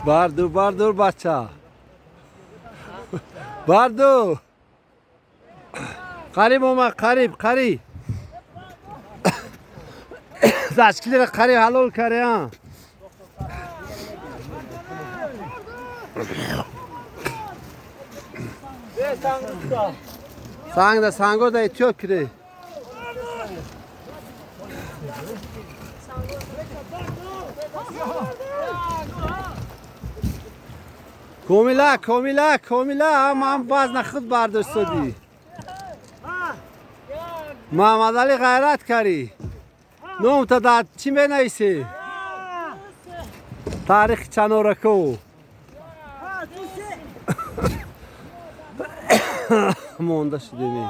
Бардур, бардур, бача. Бардур. Қариб омад, қариб, қариб. Зашкилера қариб ҳалол каря. Сангда санго да эҳтиёт кире. Комила, комила, комила, ман вазна худ бардошт додӣ. Муҳаммадалӣ ғайрат карӣ. Номта дар чӣ менависӣ? Таърихи чанорако. Монда шудеми.